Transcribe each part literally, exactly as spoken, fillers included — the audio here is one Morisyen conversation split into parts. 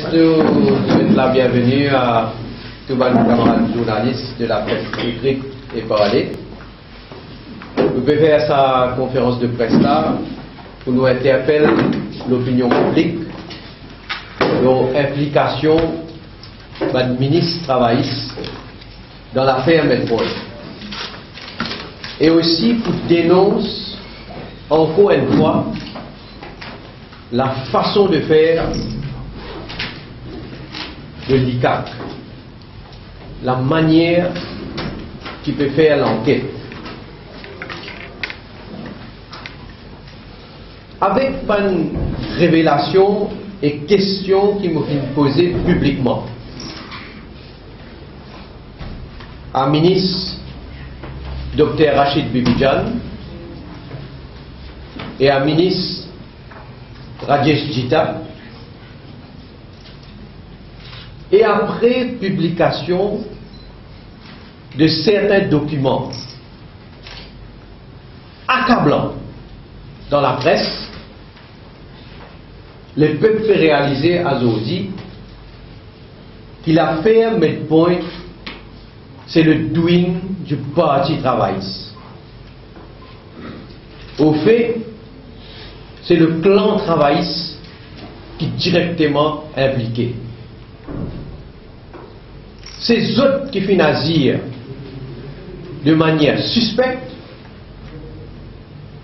Nou swet labienveni a tou bann kamarad zournalis de la pres ekrit e parle. Nou pe fer sa konferans de pres la pou nou interpel lopinion piblik lor inplikasion bann minis travayis dan lafer Maître Boyd, e osi pou denons ankor enn fwa la fason de fer de l'ICAC, la manier ki pe fer lanket. Avek bann revelasion e kestion ki mo finn poze piblikman a minis Dokter Rachid Bibijan e a minis Rajesh Jita, e apre piblikasion de sertin dokiman akablan dan lapres, lepep pe realize azordi ki lafer Maître Boyd se le doing du Parti Travayis. Ofe, se le klan travayis ki direkteman inplike. Se zot ki finn azir de manier sispek,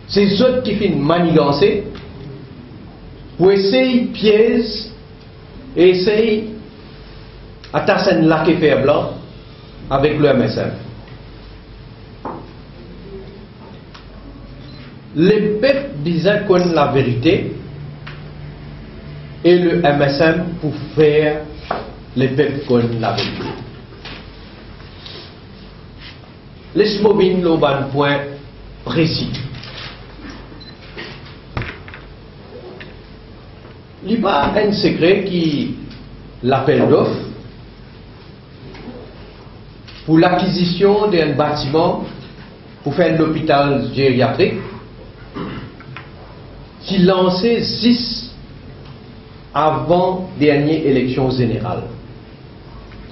se zot ki finn maniganse pou esey piez e esey atas enn lake fer blan avek le M S M. Lepep bizin konn laverite e le M S M pou fer lepep konn laverite. Les mo vinn lor bann pwin presi. Li pa enn sekre ki lapel dof pou lakizision de enn batiman pou fer enn lopital geriatrik ti lanse zis avan dernie eleksion zeneral,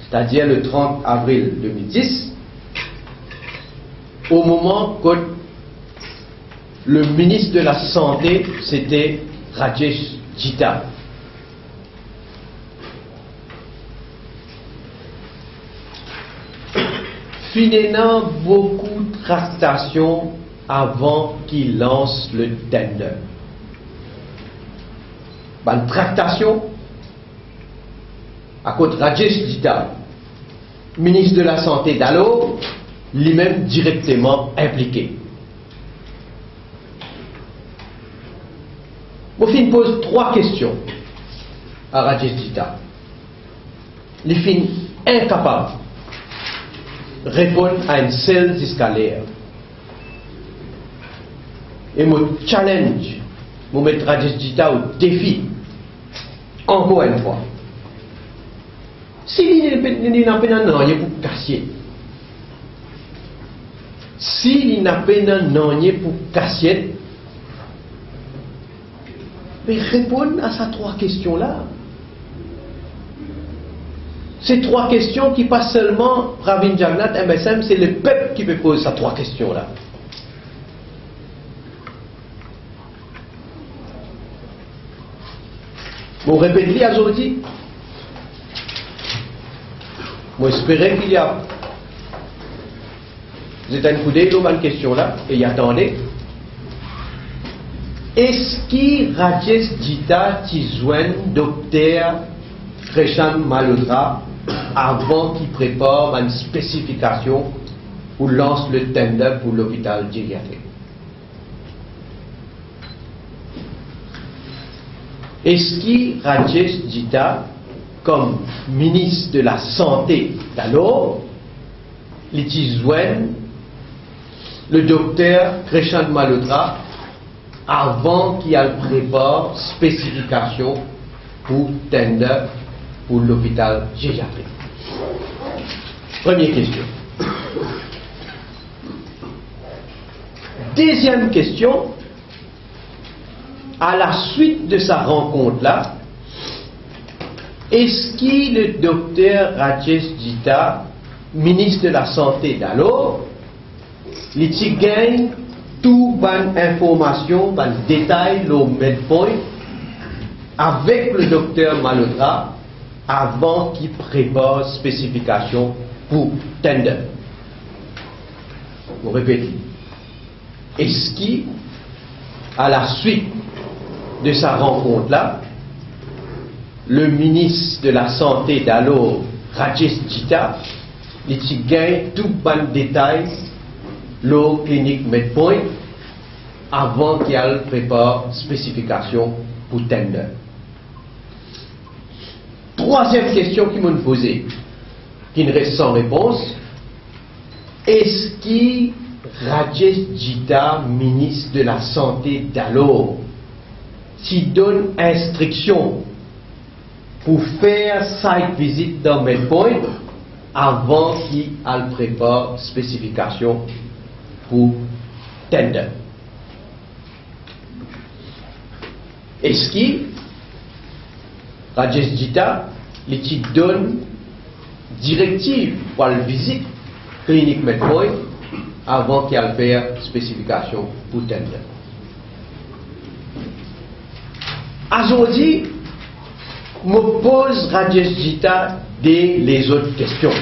setadir le trant avril de mil dis, o moman kot le minis de lasante, sete Rajesh Jita. Finn ena boukou traktasion avan ki lans le tender. Bann traktasion akoz Rajesh Jita, minis de lasante dalor, limem direkteman inplike. Mo finn poz trwa kestion a Rajesh Jita. Li finn inkapab reponn a enn sel ziska ler. E mo challenge, mo met Rajesh Jita o defi, ankor enn fwa. Si li, li, li napa nanye pou kasiet, si li napa nanye pou kasiet, me reponn a sa trwa kestion la. Se trwa kestion ki pa selman Pravin Jagannath, M S M, se lepep ki pe poz sa trwa kestion la. Mo repet li azordi. Mo espere ki li a zet enn koudey lor bann kestion la e li a tande. Eski Rajesh Jita ti zwenn Dokter Krishan Malhotra avan ki prepar bann spesifikasion pou lans le tender pou lopital geriatrik? Eski Rajesh Jita, kom minis de lasante dalor, li ti zwenn le Dokter Krishan Malhotra avan ki al prepar spesifikasion pou tender pou lopital geriatrik? Premie kestion. Deziem kestion, a laswit de sa rankont la, Eski le dokter Rajesh Gita, minis de lasante dalor, li ti gagn tou bann informasion, bann detay lor Medpoint avek le dokter Malhotra avan ki prepar spesifikasion pou tender? Mo repet li. Eski, a la swit de sa rankont la, le minis de lasante dalor, Rajesh Gita, li ti gagn tou bann detay lor klinik Medpoint avan ki al prepar spesifikasion pou tender? Trwaziem kestion ki mo'nn poze, ki'nn res san repons, eski Rajesh Gita, minis de lasante dalor, ti donn instriksion pou fer site visit dan Medpoint avan ki al prepar spesifikasion pou tender? Eski Rajesh Gita, li ti donn direktiv pou al vizit klinik Medpoint avan ki al fer spesifikasion pou tender? Azordi, mo poz Rajesh Gita de lezot kestion.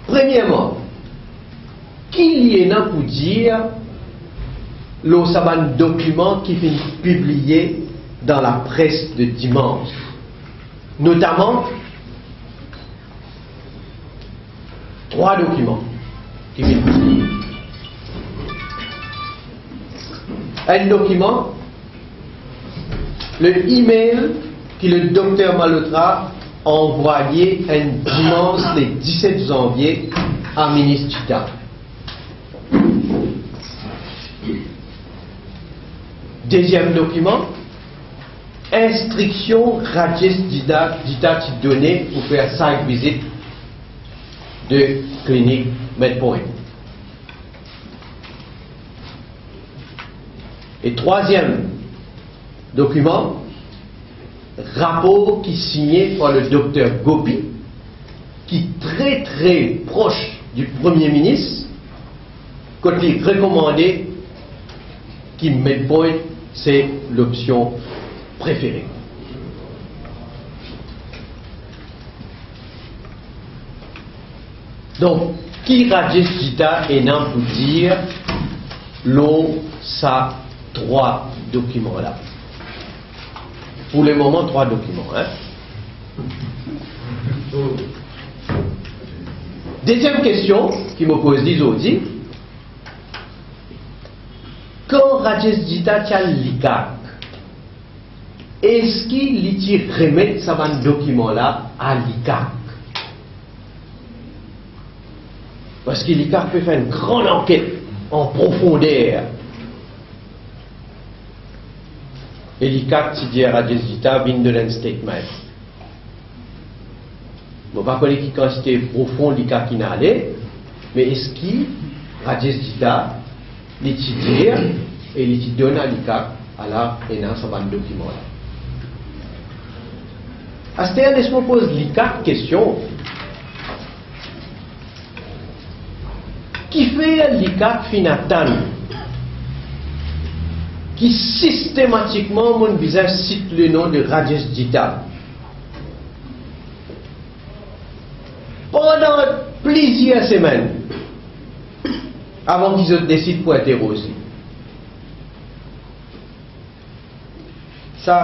Premierman, ki li ena pou dir lor sa bann dokiman ki finn pibliye dan lapres de dimans, notaman trwa dokiman ki finn pibliye? Enn dokiman, le email ki le dokter Malhotra anvoye enn dimans le diset zanvie a minis Gita. Deziem dokiman, instriksion Rajesh Gita, Gita ti done pou fer site visit de klinik Medpoint. E trwaziem dokiman, rapor ki signe par le dokter Gopi, ki tre, tre pros di Premie Minis, kot li rekomande ki Medpoint se lopsion prefere. Donk, ki Rajesh Gita ena pou dir lor sa trwa dokiman la? Pou lemoman, trwa dokiman, hein? Deziem kestion ki mo poz li zordi, kan Rajesh Gita ti al LICAC, eski li ti remet sa bann dokiman la a LICAC? Parski LICAC pe fer enn gran lanket an profonder. E LICAC ti dir Rajesh Gita vinn donn enn statement. Mo pa kone ki kantite profon LICAC inn ale, me eski Rajesh Gita, li ti dir e li ti donn a LICAC, ala ena sa bann dokiman la? Aster, les mo poz LICAC kestion. Kifer LICAC finn atann ki sistematikman mo'nn bizin sit lenom de Rajesh Gita pandan plizier semenn avan ki zot desid pou interoz li? Sa,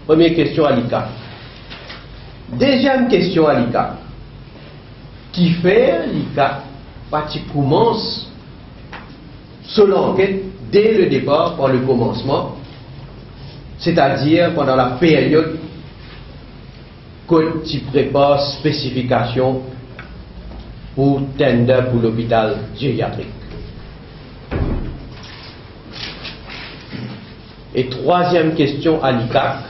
premie kestion a LICAC. Deziem kestion a LICAC. Kifer LICAC pa ti koumans so lanket de le depar, par le komansman, setadir pandan laperyod kot ti prepar spesifikasion pou tender pou lopital geriatrik? E trwaziem kestion a LICAC,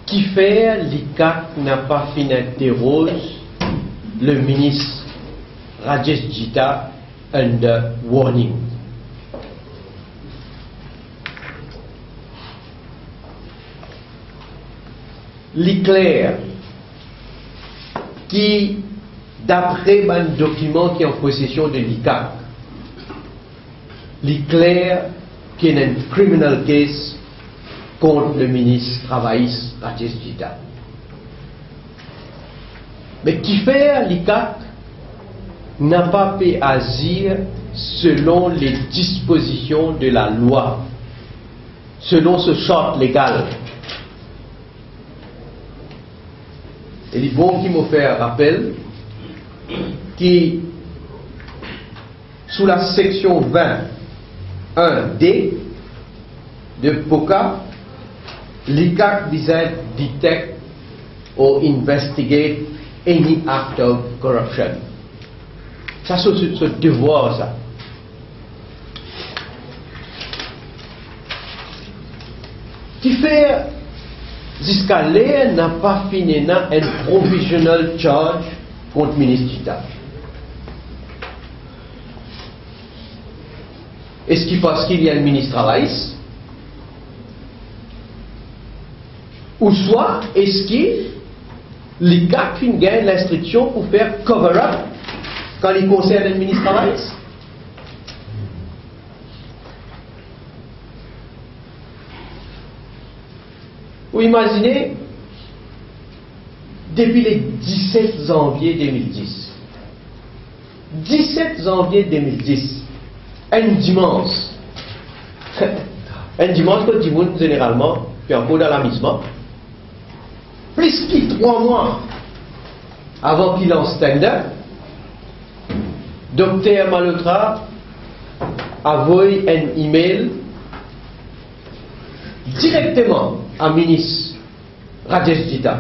kifer LICAC napa finn interoz le minis Rajesh Gita under warning? Li kler ki, dapre bann dokiman ki an posesion de l'ICAC, li kler ki ena enn criminal case kont le minis travayis Rajesh Gita. Me kifer l'ICAC napa pe azir selon le dispozision de lalwa, selon so sart legal? E li bon ki mo fer rapel ki sou la seksion vin en de de POCA, l'ICAC bizin detect or investigate any act of corruption. Sa so, so, so devwar sa. Kifer ziska ler napa finn ena enn provisional charge kont minis Gita? Eski parski li enn minis travayis? Ouswa eski l'ICAC finn gagn linstriksion pou fer cover up kan li konsern enn minis travayis? Ou imazine, depi le diset zanvie de mil dis, diset zanvie de mil dis, enn dimans, enn dimans kot dimoun zeneralman pe ankor dan lamizman, plis ki trwa mwa avan ki lans tender, Dokter Malhotra avoy enn email direkteman a minis Rajesh Gita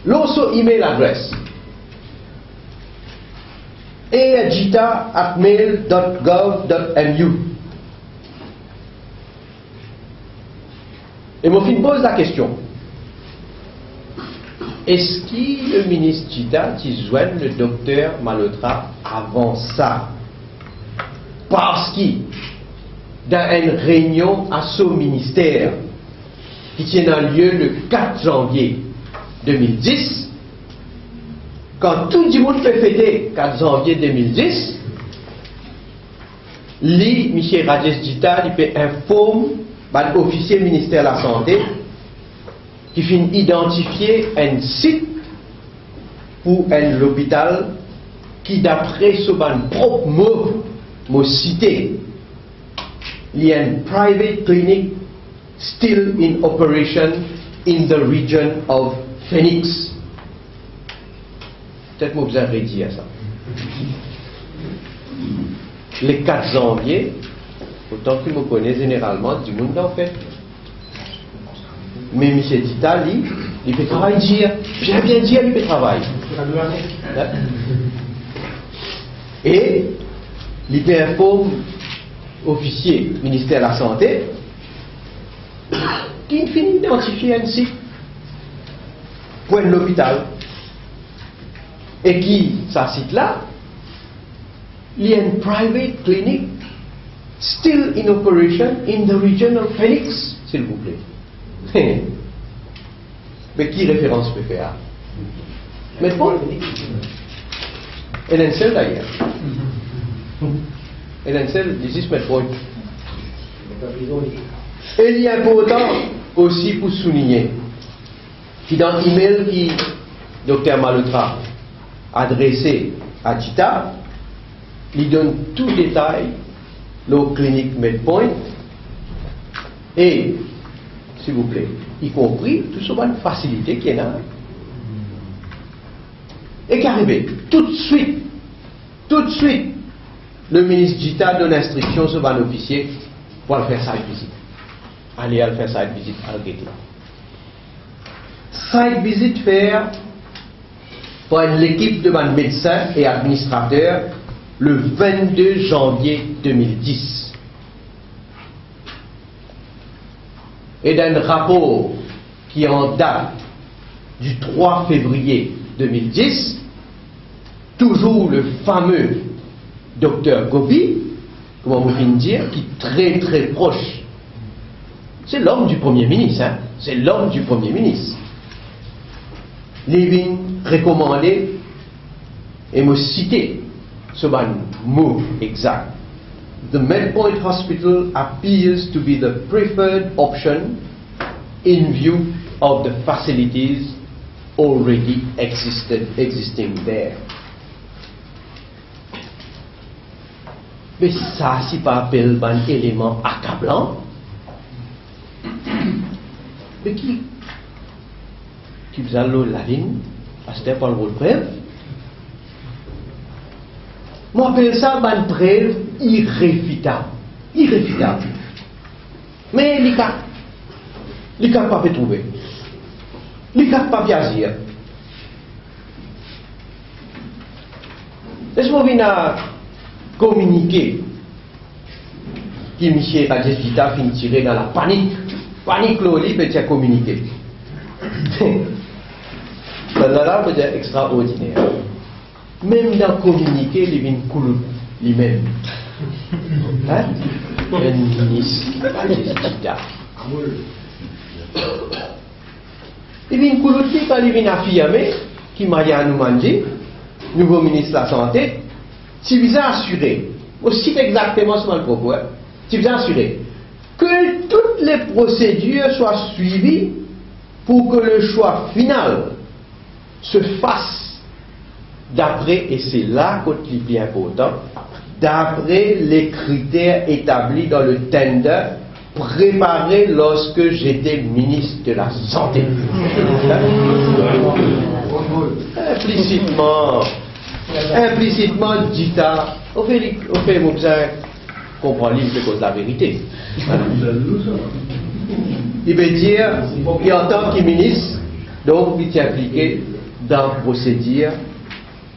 lor so email adres, air gita at mail dot gov dot mu. E mo finn poz lakestion, eski le minis Gita ti zwenn le dokter Malhotra avan sa? Parski dan enn reynion a so minister ki ti ena lie le kat zanvie de mil dis, kan tou dimoun pe fete kat zanvie de mil dis, li, misie Rajesh Gita, li pe inform bann ofisie Minister Lasante ki finn idantifie enn sit pou enn lopital ki, dapre so bann prop mo, mo site, li enn private clinic still in operation in the region of Phoenix. Petet mo bizin redir sa. Le kat zanvie, otan ki mo kone, zeneralman dimoun dan fet. Me misie Gita, li, li pe travay dir, bien, bien dir, li pe travay. E li pe inform ofisie Minister Lasante ki finn idantifie enn sit pou enn lopital, e ki sa sit la, li enn private clinic still in operation in the region of Phoenix, silvouple. Me ki referans pe fer? Met pwin. Ena enn sel dayer. Ena enn sel, li zis met pwin. E li inportan osi pou souligne ki dan email ki dokter Malhotra adrese a Gita, li donn tou detay lor klinik MedPoint e, silvouple, ikonpri tou so bann fasilite ki ena. E ki arive? Toutswit, toutswit, le minis Gita donn instriksion so bann ofisie pou al fer site visit. Ale al fer site visit, al gete. Site visit fer par enn lekip de bann medsin e administrater le vennde zanvie de mil dis. E dan enn rapor ki an dat du trwa fevriye de mil dis, touzour le fame dokter Gopi, kouma mo finn dir, ki tre, tre pros, se lom di Premie Minis, hein, se lom di Premie Minis. Li vinn rekomande, e mo site so bann mo exak, "The Medpoint Hospital appears to be the preferred option in view of the facilities already existed, existing there." Me sa si pa apel bann eleman akablan? Me ki, ki bizin al lor lalinn, aster pou al rod prev? Mo apel sa bann prev irefitab. Irefitab. Me li ka, li ka pa pe trouve. Li ka pa pe azir. Les mo vinn a kominike ki misie Rajesh Gita finn tire dan lapanik. Panik lor li, pe tir kominike. Sa la, la, pe dir extraordiner. Mem dan kominike, li vinn koulout limem. Hein? Enn minis, Rajesh Gita. Li vinn koulout li kan li vinn afirme ki Maya Hanoumandjee, nouvo minis lasante, ti bizin asire, mo sit exakteman so bann propo, hein, ti bizin asire que toutes les procédures soient suivies pour que le choix final se fasse d'après, e se la kot li pli inportan, d'après les critères établis dans le tender préparé lorsque j'étais ministre de la Santé. Inplisitement, inplisitement, Gita, anfin, li, anfin, mo bizin konpran li, li pe koz laverite. Li pe dir, li antan ki minis, donk li ti inplike dan prosedir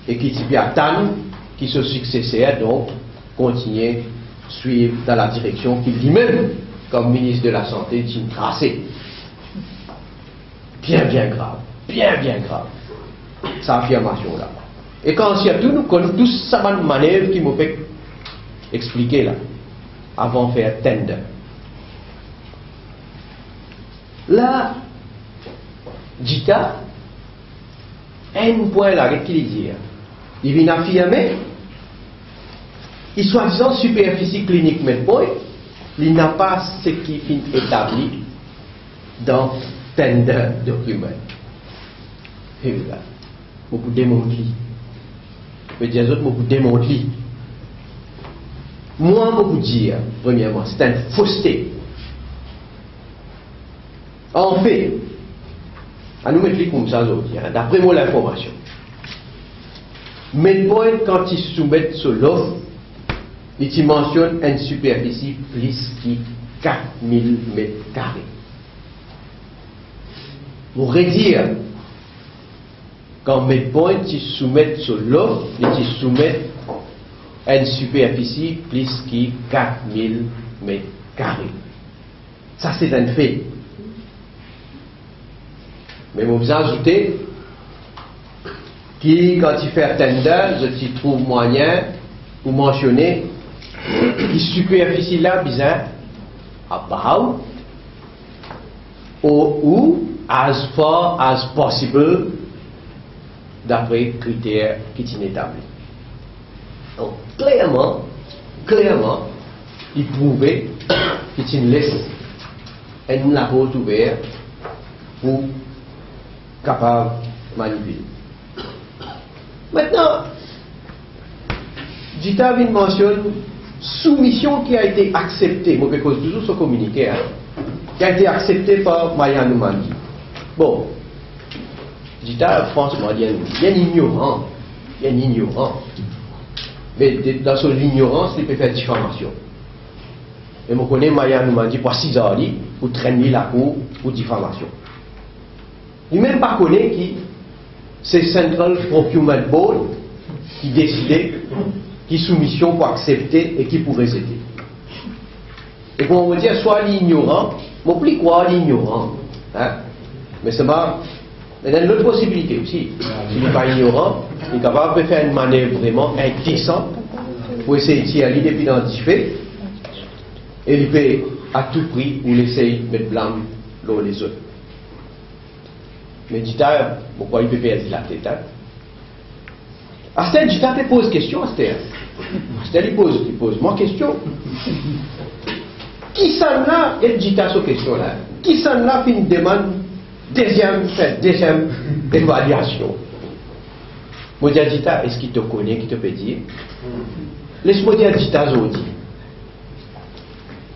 e ki ti pe atann ki so sikseser, donk, kontigne swiv dan ladireksion ki limem, kom minis de lasante, ti trase. Bien, bien grav, bien, bien grav, sa afirmasion la. E kan sirtou nou konn tou sa bann manev ki mo pe explike la, avan fer tender. La, Gita, enn pwin la, get ki li dir. Li vinn afirme ki swadizan siperfisi klinik Medpoint, li napa seki finn etabli dan tender dokiman. E la, mo pou demont li. Mo dir zot, mo pou demont li. Mwa, mo pou dir, premierman, se enn foste. Anfet, anou met li koumsa zordi, hein, dapre mo linformasion. Medpoint, kan ti soumet so lof, li ti mansionn enn siperfisi plis ki kat mil met kare. Mo redir, kan Medpoint ti soumet so lof, li ti soumet enn siperfisi plis ki kat mil met kare. Sa se enn fe. Me mo bizin azoute ki kan ti fer tender, zot ti trouv mwayin pou mansione ki siperfisi la bizin about or, ou, as far as possible, dapre kriter ki ti etabli. Donk, klerman, klerman, li prouve ki ti les enn laport ouver pou kapav manipile. Aster, Gita vinn mansionn soumission qui a été acceptée. Mo pe koz touzour so kominike, hein. Qui a été acceptée par Maya Hanoumandjee. Bon, Gita, fransman, li enn, li enn ignoran. Li enn ignoran. Me de, dan so lignorans, li pe fer difamasion. E mo kone Maya Hanoumandjee pou asiz ar li, pou trenn li lakour pou difamasion. Li mem pa kone ki se Central Procurement Board ki deside ki soumision pou aksepte e ki pou rezete. E kouma mo dir, swa li ignoran, mo pli krwar li ignoran, hein? Me selman, ena enn lot posibilite osi. Si li pa ignoran, li kapav pe fer enn manev vreman indesan pou esey tir li depi dan dife, e li pe a tou pri oule esey met blam lor lezot. Me Dita, mo krwar li pe perdi latet, hein. Aster Dita pe poz kestion, aster. Aster li poz, li poz mwa kestion. Kisannla, get Dita so kestion la, kisannla finn demann deziem, fer deziem evaliasion? Mo dir Dita, eski to kone ki to pe dir? Les mo dir Dita zordi.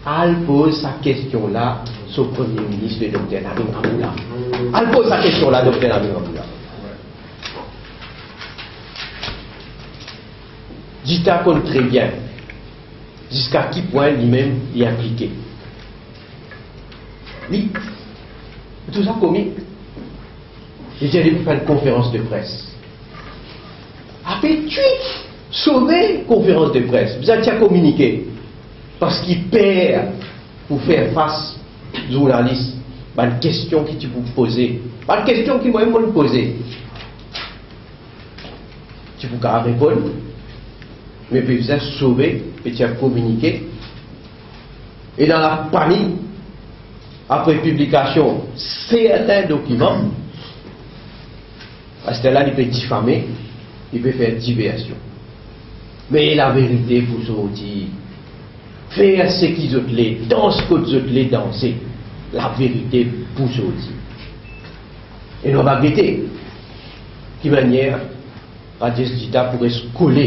Al poz sa kestion la so Premie Minis, le Dokter Navin Ramgoolam. Al poz sa kestion la Dokter Navin Ramgoolam. Dita konn tre bien ziska ki pwin limem li inplike. Li, tou sa komik. Li dir li pou fer enn konferans de pres. Apre, twit, sove konferans de pres. Bizin tir kominike. Parski per pou fer fas zournalis, bann kestion ki ti pou poze. Bann kestion ki mwa mem mo'nn poze. Ti pou kapav reponn, me pe bizin sove, pe tir kominike. E dan lapanik, apre piblikasion sertin dokiman, aster la li pe difame, li pe fer diversion. Me laverite pou sorti. Fer seki zot le, dans kot zot le danse. Laverite pou sorti. E nou va gete ki manier Rajesh Dita pou res kole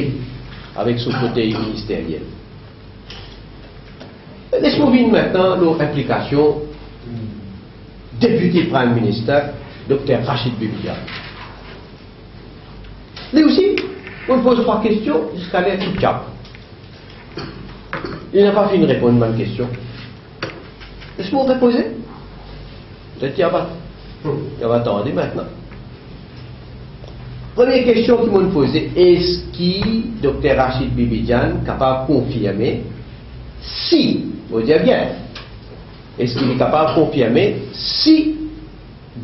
avek so fotey ministeriel. Les nou vinn aster lor inplikasion Deputy Prime Minister, Dokter Rachid Bibi Jain. Li osi, nou poz trwa kestion, ziska ler tou tchap. Li napa finn reponn bann kestion. Les nou repoze. Petet li ava, li ava tande aster. Premie kestion ki mo'nn poze, eski Dokter Rachid Bibi Jain kapav konfirme si, mo dir bien, eski li kapav konfirme si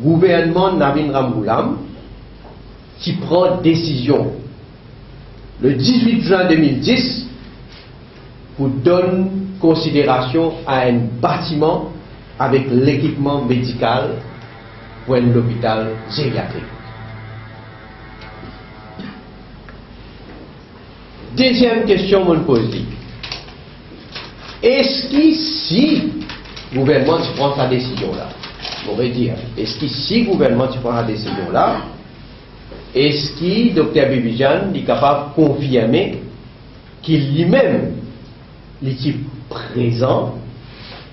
gouvernman Navin Ramgoolam ti pran desizion le dizwit zin de mil dis pou donn konsiderasion a enn batiman avek lekipman medikal pou enn lopital zeriatrik? Deziem kestion mo'nn poz li, eski si gouvernman ti pran sa desizion la, mo redir, eski si gouvernman ti pran sa desizion la, eski Dokter Bibi Jain li kapav konfirme ki limem li ti prezan,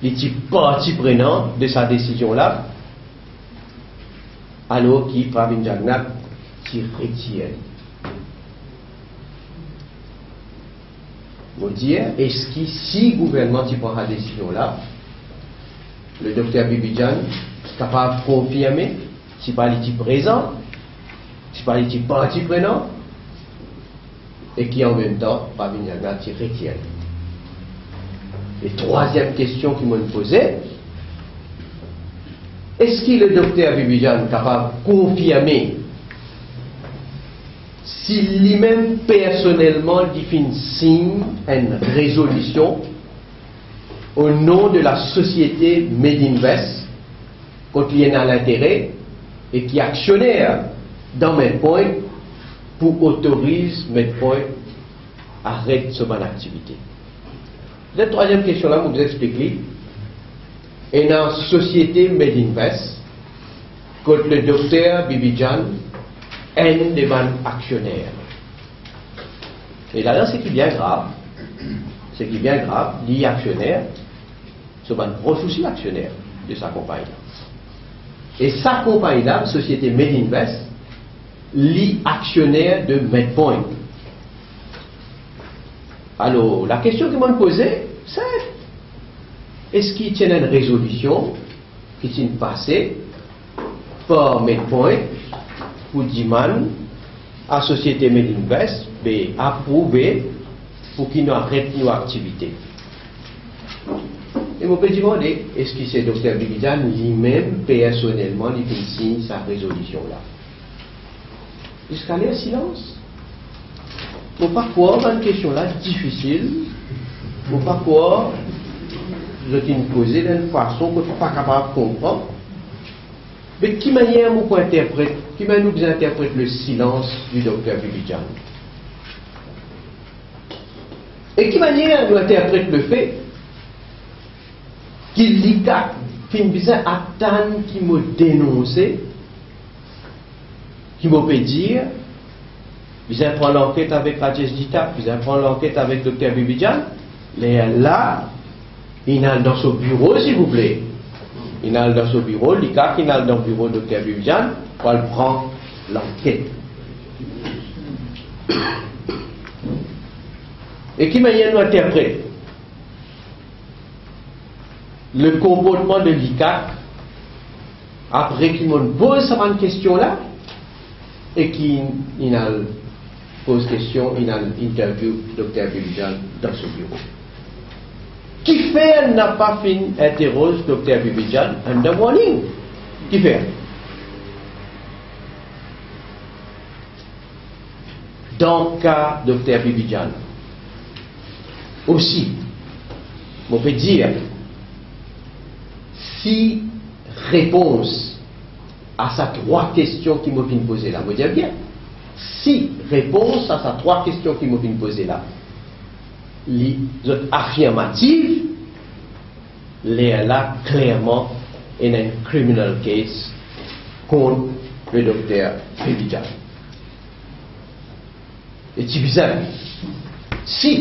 li ti parti prenan de sa desizion la, alor ki Pravin Jagannath ti retir li? Mo dir, eski si gouvernman ti pran sa desizion la, le Dokter Bibi Jain kapav konfirme, si pa li ti prezan, si pa li ti parti prenan, e ki anmemtan Pravin Jagannath ti retir li? E trwaziem kestion ki mo'nn poze, eski le Dokter Bibi Jain kapav konfirme si limem personelman li finn sign enn rezolision o non de la sosiete Medinvest kot li ena lintere e ki aksioner dan Medpoint pou otoriz Medpoint aret so bann aktivite? Sa trwaziem kestion la, mo bizin explik li. Ena sosiete Medinvest kot le Dokter Bibi Jain enn de bann aksioner. E ladan seki bien grav, seki bien grav, li aksioner, so bann pros osi aksioner de sa konpagn la. E sa konpagn la, sosiete Medinvest, li aksioner de Medpoint. Alor, lakestion ki mo'nn poze, sinp, eski ti ena enn rezolision ki ti pase par Medpoint pou dimann a sosiete Medinvest, be aprouve pou ki nou aret nou aktivite? E mo pe dimande, eski se Dokter Bibi Jain limem personelman li finn sign sa rezolision la? Ziska ler silans. Mo pa krwar bann kestion la difisil. Mo pa krwar zot inn poze dan enn fason kot pa kapav konpran. Me ki manier mo pou interpret, ki manier nou bizin interpret le silans di Dokter Bibijan? E ki manier nou interpret lefe ki Likak finn bizin atann ki mo denonse, ki mo pe dir, bizin pran lanket avek Rajesh Dita, bizin pran lanket avek Dokter Bibijan, lerla, inn al dan so biro, silvouple. Inn al dan so biro, Likak inn al dan biro Dokter Bibijan, pou al pran lanket. E ki manier nou interpret le konportman de Likak, apre ki mo'nn poz sa bann kestion la, e ki inn al poz kestion, inn al interview Dokter Bibijan dan so biro. Kifer napa finn interoz Dokter Bibijan in the morning? Kifer? Dan ka Dokter Bibijan osi, mo pe dir, si repons a sa trwa kestion ki mo finn poze la, mo dir bien, si repons a sa trwa kestion ki mo finn poze la, li, zot afirmatif, lerla klerman ena enn criminal case kont le Dokter Bibijan. E ti bizin, si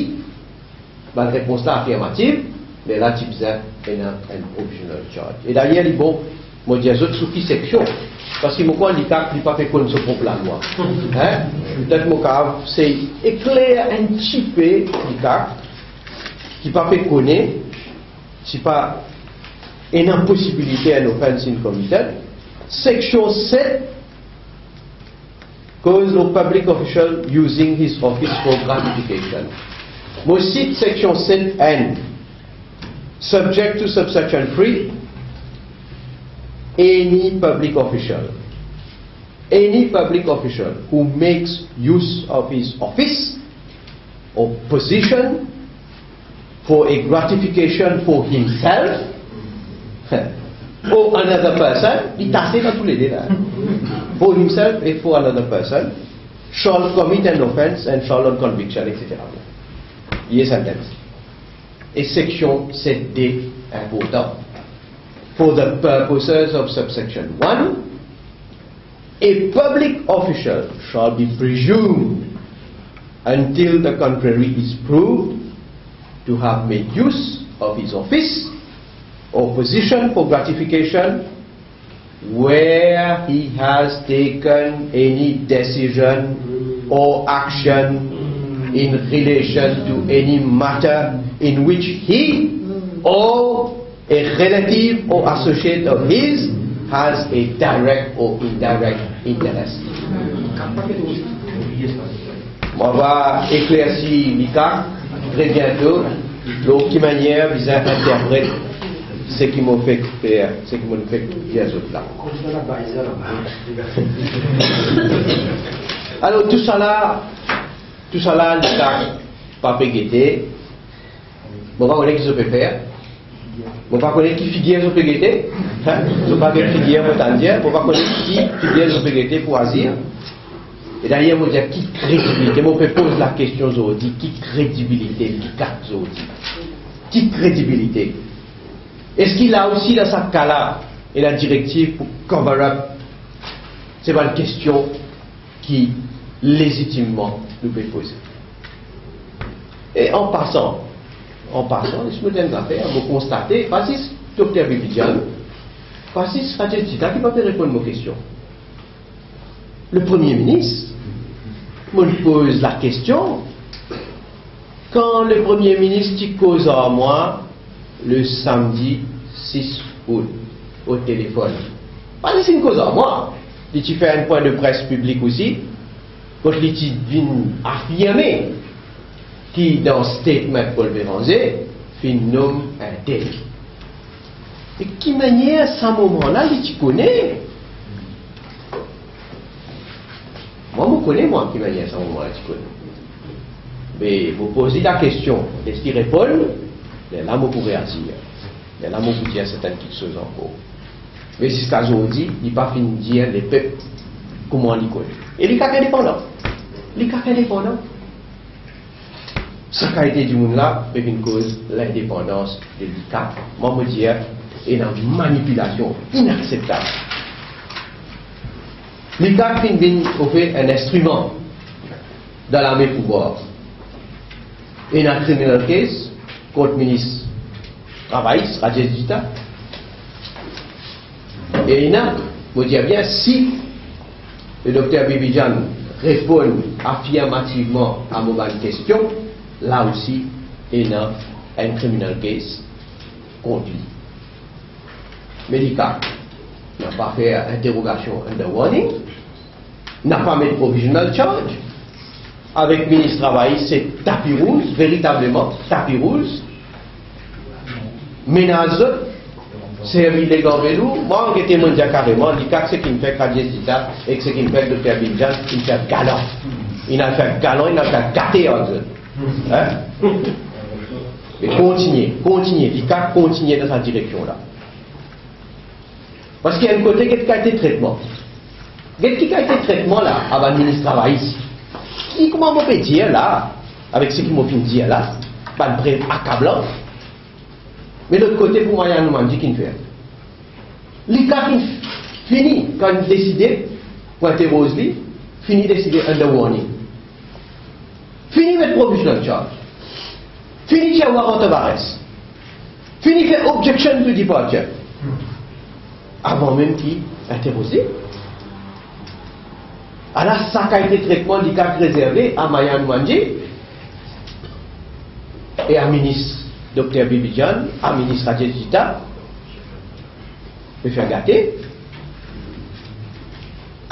bann repons la afirmatif, lerla ti bizin ena enn provisional charge. E dayer li bon mo dir zot sou ki seksion, parski mo krwar Likak li pa pe konn so prop lalwa. Hein? Petet mo kapav sey ekler enn tipe Likak ki pa pe kone, si pa ena posibilite enn offence inn committed. Seksion set koz lor public official using his office for gratification. Mo sit seksion set enn, subject to subsection three, any public official, any public official who makes use of his office or position for a gratification for himself or another person, li tase dan toulede la, for himself and for another person, shall commit an offence and shall on conviction, et cetera. Li sentans. E seksion set de inportan. For the purposes of subsection one, a public official shall be presumed, until the contrary is proved, to have made use of his office or position for gratification where he has taken any decision or action in relation to any matter in which he or a relative or associate of his has a direct or indirect interest. Mo va eklersi Likak tre biento lor ki manier bizin interpret seki mo fek fer, seki mo fek dir zot la. Alor, tousala, tousala, Likak pa pe gete. Mo pa kone ki zot pe fer. Mo pa kone ki figir zot pe gete. Hein? Zot pa get figir, mo tann dir. Mo pa kone ki figir zot pe gete pou azir. E dayer, mo dir, ki kredibilite, mo pe poz lakestion zordi, ki kredibilite Likak zordi? Ki kredibilite? Eski la osi, dan sa ka la, ena direktiv pou cover up se bann kestion ki lezitimman nou pe poze? E an pasan, an pasan, les mo dir enn zafer, mo konstate, pa zis Dokter Bibijan, pa zis Rajesh Dita ki pa pe reponn mo kestion. Le Premie Minis, mo poz lakestion, kan le Premie Minis ti koz ar mwa le samdi sis out o telefonn, pa zis inn koz ar mwa, li ti fer enn pwin de pres piblik osi, kot li ti vinn afirme ki dan statement Paul Bérenger finn nom enn tel. E ki manier sa moman la li ti kone? Mwa, mo kone, mwa, ki manier sa moman la ti kone. Me mo poz li lakestion, eski li reponn? Lerla mo pou reazir. Lerla mo pou dir sertenn kiksoz ankor. Me ziska zordi, li pa finn dir lepep kouma li konn. E li kak indepandan. Li kak indepandan. Sa kalite dimoun la pe vinn koz lindepandans de l'ICAC. Mwa, mo dir, ena manipilasion inakseptab. L'ICAC finn vinn ofer enn instriman dan lame pouvwar. Ena criminal case kont minis travay, Rajesh Gita. E ena, mo dir bien, si le dokter Bibijan reponn afirmativman a mo bann kestion, la osi ena enn criminal case kont li. Me l'ICAC napa fer interogasion under warning, napa met provisional charge. Avek minis travay, se tapi rouz, veritableman tapi rouz. Menas zot, servi legan velour. Mwa, gete, mo dir kareman, l'ICAC, seki finn fer Rajesh Gita ek seki finn fer dokter Bibijan, finn fer galan. Inn al fer galan, inn al fer gate ar zot. Hein? Me kontigne, kontigne, l'ICAC kontigne dan sa direksion la. Parski enn kote, get kalite tretman. Get ki kalite tretman la, a bann minis travay. Ki, kouma mo pe dir la, avek seki mo finn dir la, bann prev akablan. Me lot kote, pou Mayanoumanjee, ki finn fer? Li kaki fini, kan li deside pou interoz li, fini deside under warning. Fini met provisional charge. Fini tir warrant of arrest. Fini fer objection to departure. Avan mem ki interoz li. Ala sa kalite tretman li kaki rezerve a Mayanoumanjee e a minis dokter Bibijan, a minis Rajesh Gita. Pe fer gate,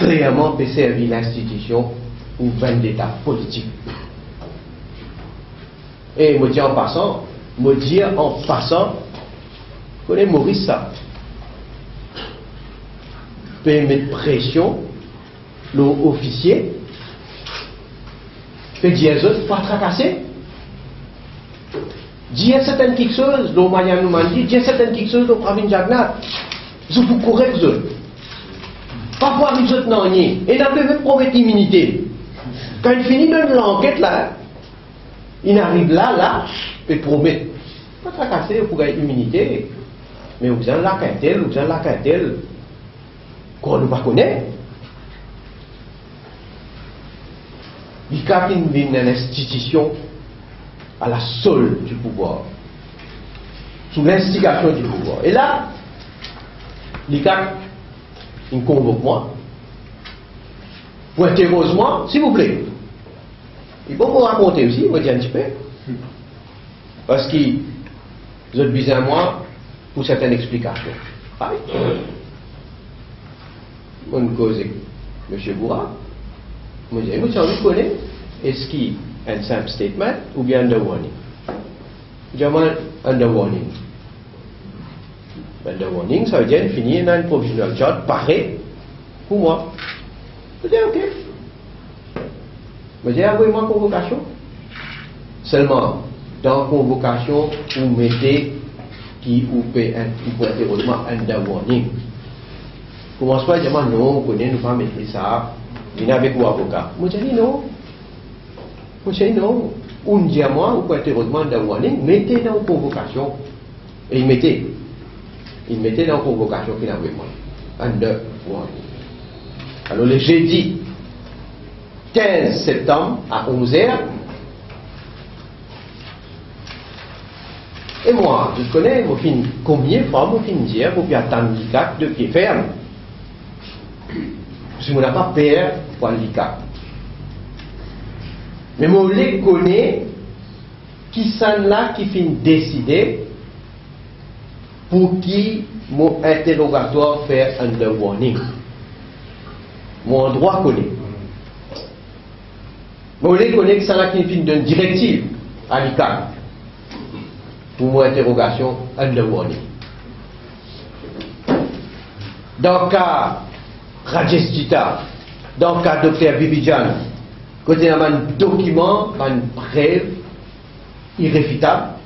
klerman pe servi linstitision pou vendeta politik. E mo dir an pasan, mo dir an pasan, kone Moris sa, pe met presion lor ofisie, pe dir zot pa trakase. Dir sertenn kiksoz lor Mayanoumanjee, dir sertenn kiksoz lor Pravin Jagannath, zot pou korek zot. Pa pou ariv zot nanye. Ena pe mem promet iminite. Kan inn fini donn lanket la, inn ariv la, la, pe promet, pa trakase, ou pou gagn iminite. Me ou bizin lak entel, ou bizin lak entel. Kan nou pa kone. Li kaki vinn enn institision a la solde du pouvoir, sou linstigasion du pouvoir. E la, li kaki konvok mwa pou interoz mwa, silvouple. E bon, mo rakonte osi, mo dir enn tipe. Parski zot bizin mwa pou sertenn explikasion. Ay. Mo'nn koz ek misie Goura. Mo dir, mo ti anvi kone, eski enn sinp statement oubien under warning? Li dir mwa under warning. Under warning, savedir fini ena enn provisional charge pare pou mwa. Mo dir, ok. Mo dir, avoy mwa konvokasion. Selman, dan konvokasion, ou mete ki ou pe in-, ou pe interoz mwa under warning. Koumans pa dir mwa, non, ou kone, nou pa mete sa, vinn avek ou avoka. Mo dir li, non. Mo dir li, non. Ou'nn dir mwa, ou pe interoz mwa under warning, mete dan ou konvokasion. E li mete, li mete dan konvokasion ki ena vremem under warning. Alor, le zedi kinz septam a onz er, e mwa, zot kone, mo finn, konbien fwa mo finn dir, mo pe atann Likak de pie ferm. Parski mo napa per pou al Likak. Me mo le kone kisannla ki finn deside pou ki mo interogatwar fer under warning. Mo andrwa kone. Mo le kone kisannla ki finn donn direktiv a Likak pou mo interogasion under warning. Dan ka Rajesh Gita, dan ka Dokter Bibijan, kot ena bann dokiman, bann prev irefitab,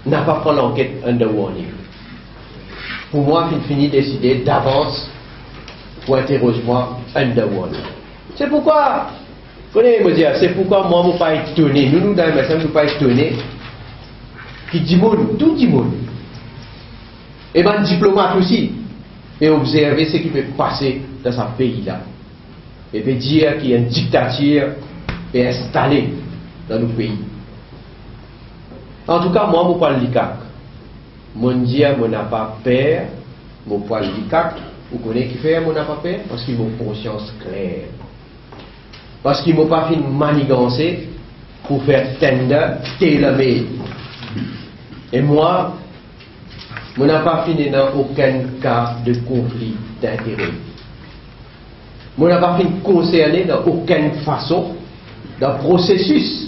napa pran lanket under warning. Pou mwa, finn fini deside davans pou interoz mwa underground. Se poukwa, kone, mo dir, se poukwa mwa, mo pa etone, nou, nou dan M S M, nou pa etone ki dimoun, tou dimoun, e bann diplomat osi, pe obzerve seki pe pase dan sa pei la, e pe dir ki enn diktatir pe instale dan nou pei. Antouka, mwa, mo pa likak. Mo'nn dir mo napa per, mo pa likak. Ou kone kifer mo napa per? Parski mo konsians kler. Parski mo pa finn maniganse pou fer tender tailor-made. E mwa, mo napa finn ena okenn ka de konfli dintere. Mo napa finn konserne dan okenn fason dan prosesis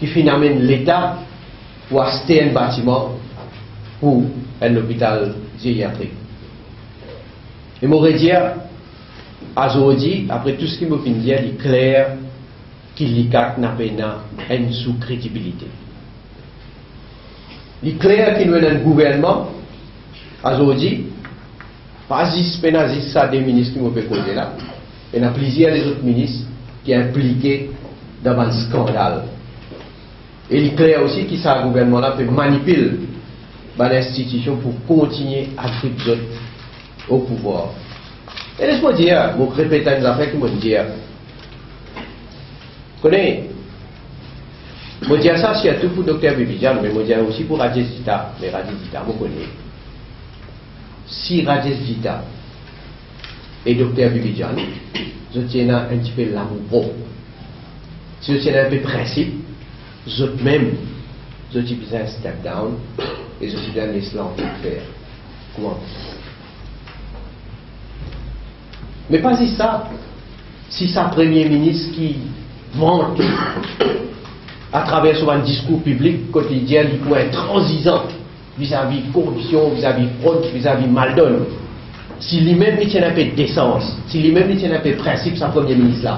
ki finn amenn Leta pou aste enn batiman pou enn lopital zeriatrik. E mo redir, azordi, apre tou seki mo finn dir, li kler ki likak napa ena enn sou kredibilite. Li kler ki nou ena enn gouvernman azordi, pa zis, pena zis sa de minis ki mo pe koze la, ena plizier lezot minis ki inplike dan bann skandal. E li kler osi ki sa gouvernman la pe manipil bann institision pou kontigne al trip zot o pouvwar. E les mo dir, mo repet enn zafer ki mo'nn dir. Kone, mo dir sa sirtou pou Dokter Bibidian, me mo dir osi pou Rajesh Gita, me Rajesh Gita, mo kone. Si Rajesh Gita e Dokter Bibidian, zot ti ena enn tipe lamour prop, si zot ti ena enpe prinsip, zot mem, zot ti bizin step down e zot ti bizin les lanket fer. Kouma? Me pa zis sa, si sa Premie Minis ki vant atraver so bann diskour piblik kot li dir li pou intranzizan vizavi koripsion, vizavi frod, vizavi maldonn, si limem li ti ena enpe desans, si limem li ti ena enpe prinsip, sa Premie Minis la,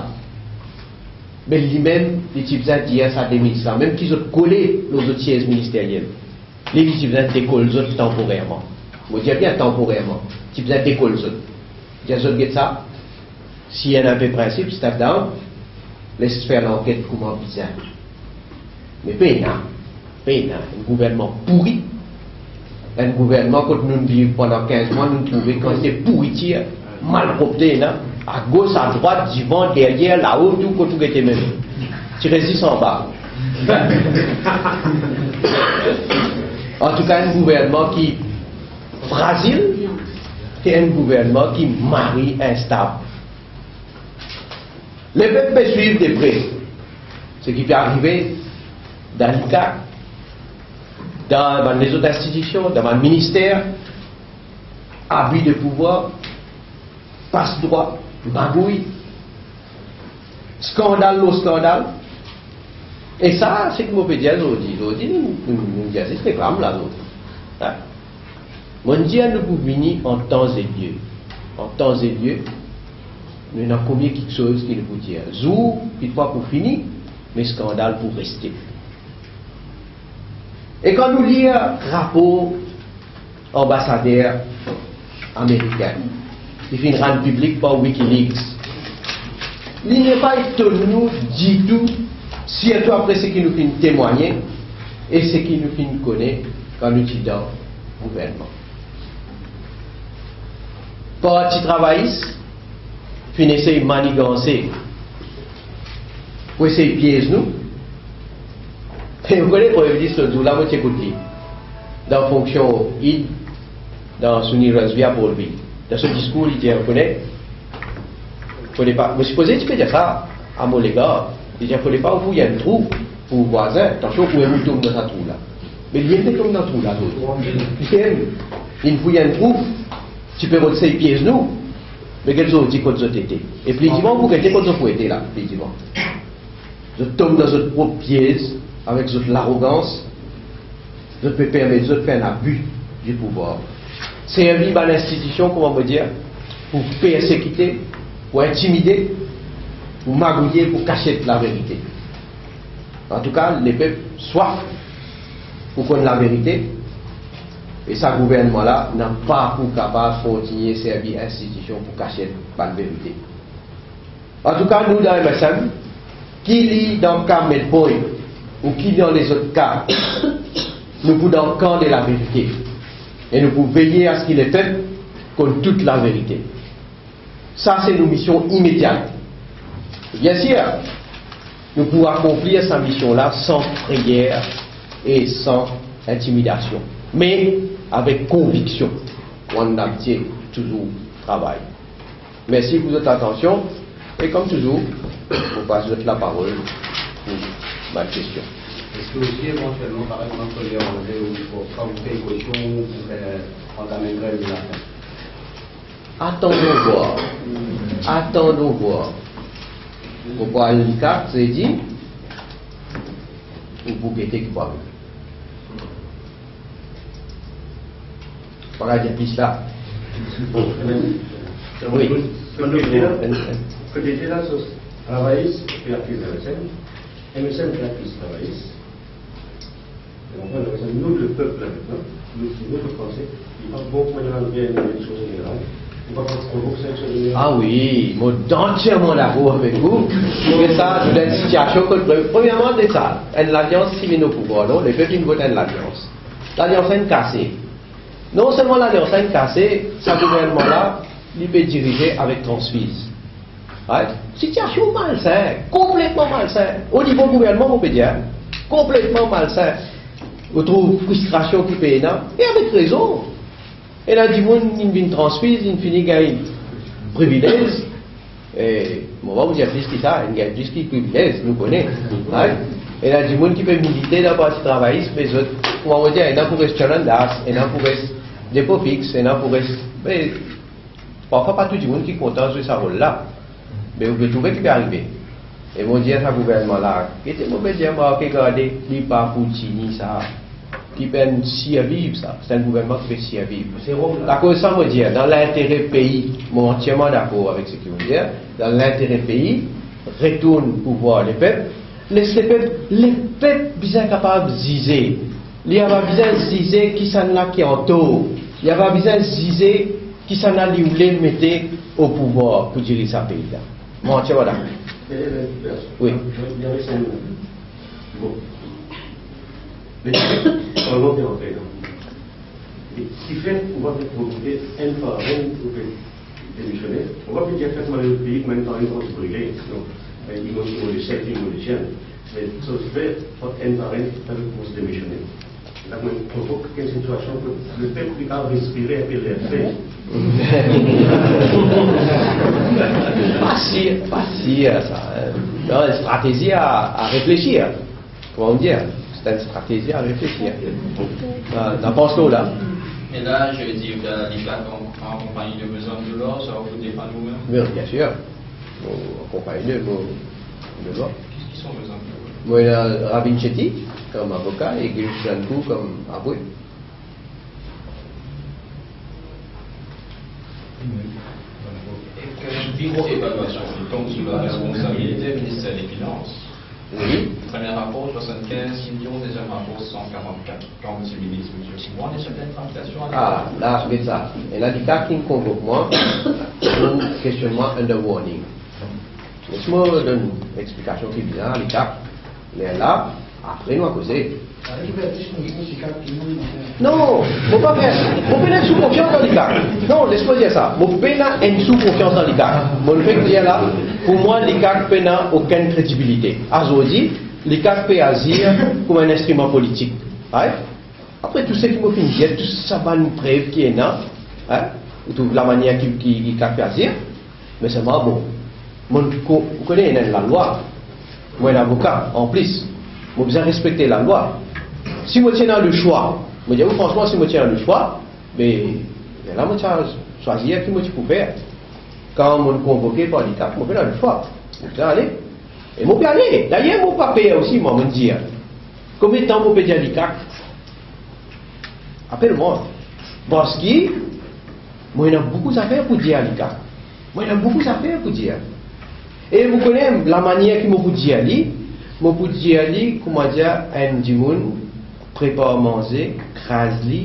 me limem li ti bizin dir sa de minis la, mem ki zot kole lor zot siez ministeriel, li, li ti bizin dekol zot tanporerman. Mo dir bien tanporerman, ti bizin dekol zot. Dir zot, get sa, si ena enpe prinsip, step down, les fer lanket kouma bizin. Me pena, pena, enn gouvernman pouri, enn gouvernman kot nou'nn viv pandan kinz mwa, nou'nn trouve kantite pouritir, malpropte ena, agos, adrwat, divan, deryer, lao, tou kot ou gete mem. Ti res zis anba. Antouka, enn gouvernman ki frazil, e enn gouvernman ki mari instab. Lepep pe swiv de pre seki pe arive dan likak, dan bann lezot institision, dan bann minister, abi de pouvwar, pas drwa, magouy, skandal lor skandal. E sa, seki mo pe dir zordi, zordi nou, nou, nou dir zis reklam la zordi. Hein? Mo'nn dir nou pou vini an tan e lie. An tan e lie, nou ena komie kiksoz ki nou pou dir. Zour ki pa pou fini, me skandal pou reste. E kan nou lir rapor anbasader amerikin, ki finn rann piblik par Wikileaks, li napa etonn nou ditou, sirtou apre seki nou finn temwagne e seki nou finn kone kan nou ti dan gouvernman. Parti Travayis finn esey maniganse pou esey piez nou. E ou kone, Premie Minis, lot zour la, mo ti ekout li dan fonksion id dan Suni Razvia Borvi. Dan so diskour, li dir, ou kone, fode pa, mo sipoze ti pe dir sa a mo legar, li dir, fode pa ou fouy enn trou pou ou vwazin, atansion, ou mem ou tom dan sa trou la. Me limem pe tom dan trou la, zot. Limem, li fouy enn trou, ti pe rod sey piez nou, me get zot, di kot zot ete. E pli divan, pou gete kot zot pou ete la, pli divan. Zot tom dan zot prop piez avek zot larogans, zot pe permet zot fer enn abi di pouvwar. Servi bann institision, kouma mo dir, pou persekite, pou intimide, pou magouye, pou kasiet laverite. Antouka, lepep swaf pou konn laverite, E sa gouvernman la napa pou kapav kontigne servi institision pou kasiet bann verite. Antouka, nou dan M S M, ki li dan ka Maître Boye ou ki dan lezot ka, nou pou dan kan de laverite. E nou pou veye a se ki lepep konn tout laverite. Sa se nou mision imedia. Biensir, nou pou akonplir sa mision la san freyer e san intimidasion, me avek konviksion. Mwa, nou abitie touzour travay. Mersi pou zot atansion e, kom touzour, mo pas zot laparol pou bann kestion. Eski osi, evantielman, par exanp, kan li aranze ou, kan ou fer kosion, ou fer antam enn grev de lafen? Attendons voir. Attendons voir. Mo pou al Likak, se di, ou pou gete ki pou arive. Pa kapav dir plis la. Wi. Kot ete la, kot ete la, so travayis pe akiz M S M, M S M pe akiz travayis. Ou konpran, nou lepep la, nou, nou, nou, nou panse, li pa bon pou nou al fer enn eleksion zeneral, li pa bon pou nou fer enn eleksion zeneral. Ah wi, mo antierman dakor avek ou. Me sa, dan enn sitiasion kot, pre-, premierman, de sa, enn lalians ki vinn o pouvwar, non, lepep inn vot enn lalians. Lalians la inn kase. Non selman lalians la inn kase, sa gouvernman la, li pe dirize avek transfiz. Right? Sitiasion malsin, konpletman malsin. O nivo gouvernman, mo pe dir, konpletman malsin. Ou trouv fristrasion ki pe ena, e avek rezon. Ena dimoun, inn vinn transfiz, inn fini gagn privilez. E mo pa pou dir plis ki sa, inn gagn plis ki privilez, nou kone. Right? Ena dimoun ki pe milite dan Parti Travayis, me zot, kouma mo dir, ena pou res chalandas, ena pou res depo fix, ena pou res, me parfwa pa tou dimoun ki kontan zwe sa rol la. Me ou pe trouve ki pe arive. E mo dir sa gouvernman la, gete, mo pe dir, mo, oke, gade, li pa pou tini sa. Ki pe sirviv sa, se enn gouvernman ki pe sirviv. Se Rom la. Akoz sa mo dir, dan lintere pei, mo antierman dakor avek seki ou dir, dan lintere pei, retourn pouvwar lepep, les lepep, lepep bizin kapav zize. Li ava bizin zize kisannla ki antor. Li ava bizin zize kisannla li oule mete o pouvwar pou diriz sa pei la. Mo antierman dakor. Wi. Bon. Me, avan de rantre dan, e kifer ou pa pe konvoke enn par enn pou pe demisione? Ou pa pe dir, fer kouma lezot pei, kouma enn par enn koumans brile. Non. E, li mo, mo le sef, li mo le sien. Me sa ou fer, enn par enn, pou koumans demisione. La, mo konvoke enn sitiasion kot lepep li kapav respire enpe ler fre. Pa sir, pa sir sa, hein. Non, enn stratezi a, a reflesir. Kouma ou dir, se enn stratezi a reflesir. Na, na pans lor la. E la, je veux dire, euh, Likak an, an konpagni de Maison de l'Or, sa ou defann ou mem? Bien, bien sir. Mo an konpagni de, mo, de l'Or. Ki, ki son Maison de l'Or? Mo ena Ravin Shetty kom avoka e Girish Ranpur kom avwe. Ek, euh, biro evalwasion, li tonbe sou la responsabilite Minister Definans. Wi. Premie rapor, swasannkinz milion, deziem rapor, san karannkat. Kan misie minis, misie, mwa, serten tramitasion. Ah, la, get sa. Ena Likak ki konvok mwa pou kestionn mwa under warning. Les mo donn explikasion ki bizar, Likak, lerla, apre nou a koze. Non, mo pa fer, mo pena enn sou konfians dan Likak. Non, les mo dir sa. Mo pena enn sou konfians dan Likak. Mo fek dir la, pou mwa, Likak pena okenn kredibilite. Azordi, Likak pe azir kouma enn instriman politik. Right? Apre tou seki mo finn dir, tou sa bann prev ki ena, hein, ou trouv lamanier ki, ki, ki Likak pe azir, me selman, bon, mo ko-, ou kone, ena enn lalwa, mo enn avoka, anplis, mo bizin respekte lalwa. Si mo ti ena leswa, mo dir ou fransman, si mo ti ena leswa, be, la mo ti a swazir ki mo ti pou fer. Kan mo konvoke par Likak, mo pena leswa. Mo bizin ale. E mo pe ale. Dayer, mo pa per osi, mwa, mo dir. Konbien tan mo pe dir Likak, apel mwa. Parski mo ena boukou zafer pou dir Likak. Mo ena boukou zafer pou dir. E ou kone lamanier ki mo pou dir li, mo pou dir li, kouma dir, enn dimoun prepar manze, kraz li,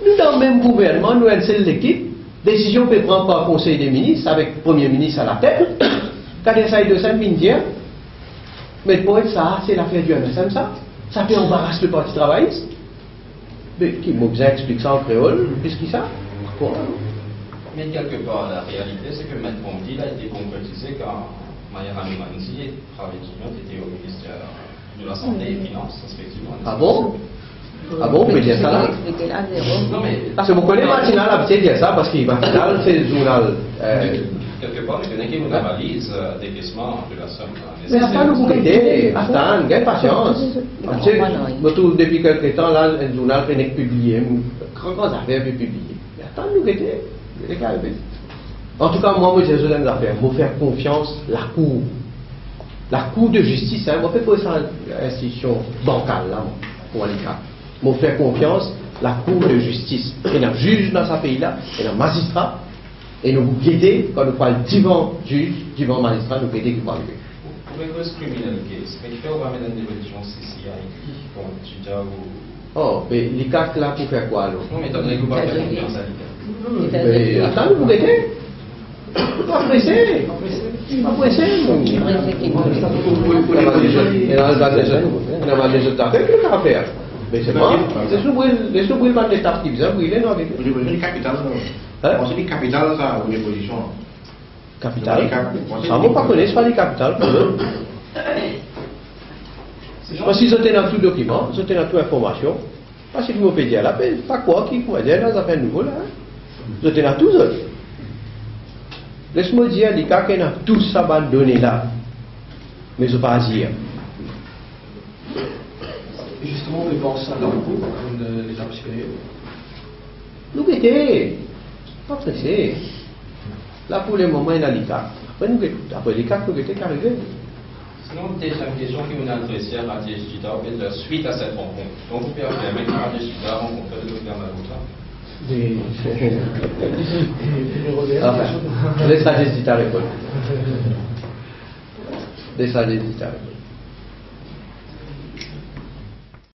Nou dan mem gouvernman, nou enn sel lekip, desizion pe pran par Konsey de Minis avek Premie Minis alatet. Kader Saïed Hossein vinn dir, me pou sa, se lafer di M S M sa, sa pe anbaras le Parti Travayis. Me ki, mo bizin explik sa an kreol plis ki sa? Ankor, non? Mais quelque part, la réalité, c'est que Maître Bondi, il a été concrétisé quand Maya Hanomanjee, travail étudiante, était au ministère de la Santé et Finances, respectivement. Ah bon? Ah bon, ou pe dir sa la? Non, mais... Parski mo kone Martina, li abitie dir sa, parski Matinal, se zournal, euh... Quelque part, je connais qu'il y a une analyse, euh, décaissement de la somme, euh, Me atann nou pou gete, atann, gagn pasians. Parski mo trouv depi kelke tan la, enn zournal pe nek pibliye, gran, gran zafer pe pibliye. Me atann nou gete, gete ki arive. Antouka, mwa, mo dir zot enn zafer, mo fer konfians lakour. Lakour de zistis, hein, mo pe trouv sa enn institision bankal la, mwa, pou Anika. Mo fer konfians lakour de zistis. Ena ziz dan sa pei la, ena mazistra, e nou pou gete, kan nou pou al divan ziz, divan mazistra, nou gete ki pou arive. Pou enn koz kriminel case, me kifer ou pa met enn depozision C C I kont Juda ou... Oh, be, Likak la pou fer kwa, alor? Non, me etandone ki ou pa fer konfians a Likak. Be, atann, nou pou gete. Pa prese. Pa prese, non. Pou, pou, pou, pou, ena bann lezot, ena bann lezot zafer ki nou kapav fer. Me se pa, les nou bril, les nou bril bann letap ki bizin brile, nou arive. Ou depozisyon li kapital, non? Hein? Ou depozisyon li kapital, sa, ou depozisyon. Kapital? Sa, mo pa kone, se pa li kapital, probleman. Parski zot ena tou dokiman, zot ena tou informasion. Parski ki mo pe dir la, pe pa krwar ki, koumadir, ena zafer nouvo la, hein. Zot ena tou, zot. Les mo dir, Likak ena tou sa bann done la. Me zot pa azir. Zisteman, ou pe pans sa dan lou, kouma enn letap siperier? Nou gete, pa prese. La, pou lemoman, ena Likak. Apre nou gete, apre Likak, nou gete ki arive. Sinon, deziem kestion ki nou adrese a Rajesh Juda, ou pe dir, suite à cette rencontre. Donc, ou pe afirme ki Rajesh Juda rankontre le Docteur Malhotra? Anfin, les Rajesh Juda reponn. Les Rajesh Juda reponn.